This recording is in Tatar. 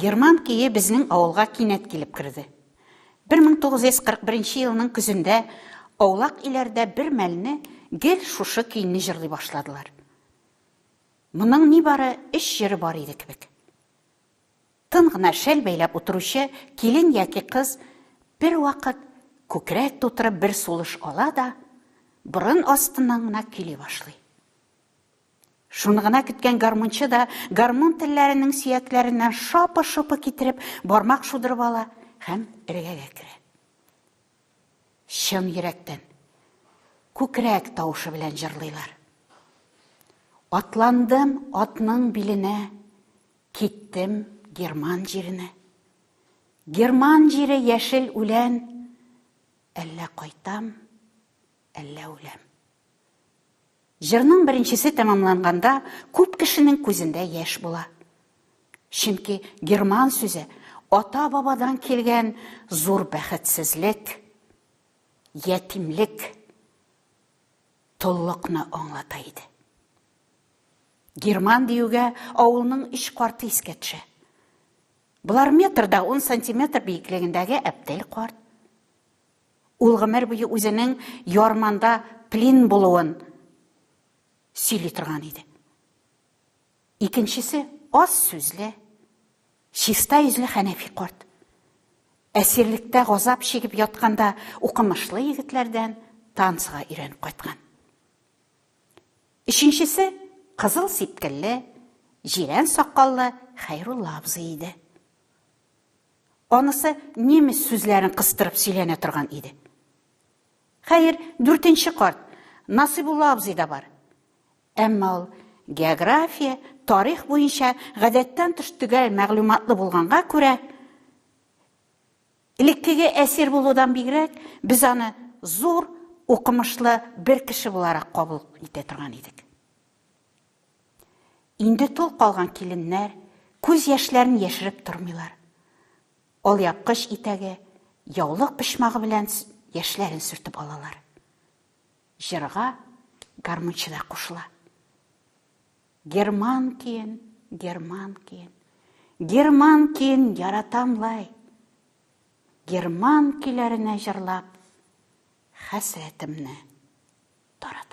Герман көе безнең авылга кинәт килеп керде. 1941 елның көзендә аулак өйләрдә бер мәлне гел шушы көйне җырлый башладылар. Моның нибары өч җыры бар иде кебек. Тын гына шәл бәйләп утыручы килен яки кыз бервакыт күкрәк тутырып бер сулыш ала да, борын астыннан гына көйли башлый. Шуны гына көткән гармунчы да гармун телләренең сөякләреннән шапы-шопы китереп, бармак шудырып ала һәм эргәгә керә. Чын йөрәктән, күкрәк тавышы белән җырлыйлар. Атландым атның биленә, киттем герман җиренә. Герман җире яшел үлән, әллә кайтам, әллә үләм. Җырның беренчесе тәмамланганда күп кешенең күзендә яшь була. Чөнки герман сүзе ата-бабадан килгән зур бәхетсезлек, ятимлек, толлыкны аңлата иде. Герман диюгә авылның өч карты искә төшә. Болар метр да 10 сантиметр биеклегендәге Әптел карт. Ул гомер буе үзенең Ярманда плин булуын сөйли торган иде. Икенчесе аз сүзле, чиста йөзле Хәнәфи карт. Әсирлектә газап чигеп ятканда укымышлы егетләрдән танцыга өйрәнеп кайткан. Өченчесе кызыл сипкелле, җирән сакаллы Хәйрулла абзый иде. Анысы немец сүзләрен кыстырып сөйләнә торган иде. Хәер, дүртенче карт, Насыйбулла абзый да бар. Әмма ул география, тарих буенча гадәттән тыш төгәл мәгълүматлы булганга күрә, элеккеге әсир булудан бигрәк, без аны зур укымышлы бер кеше буларак кабул итә торган идек. Инде тол калган киленнәр күз яшьләрен яшереп тормыйлар. Алъяпкыч итәге, яулык почмагы белән яшьләрен сөртеп алалар. Җырга гармунчы да кушыла. Герман көен, герман көен, герман көен яратам лай. Герман көйләренә җырлап, хәсрәтемне таратам.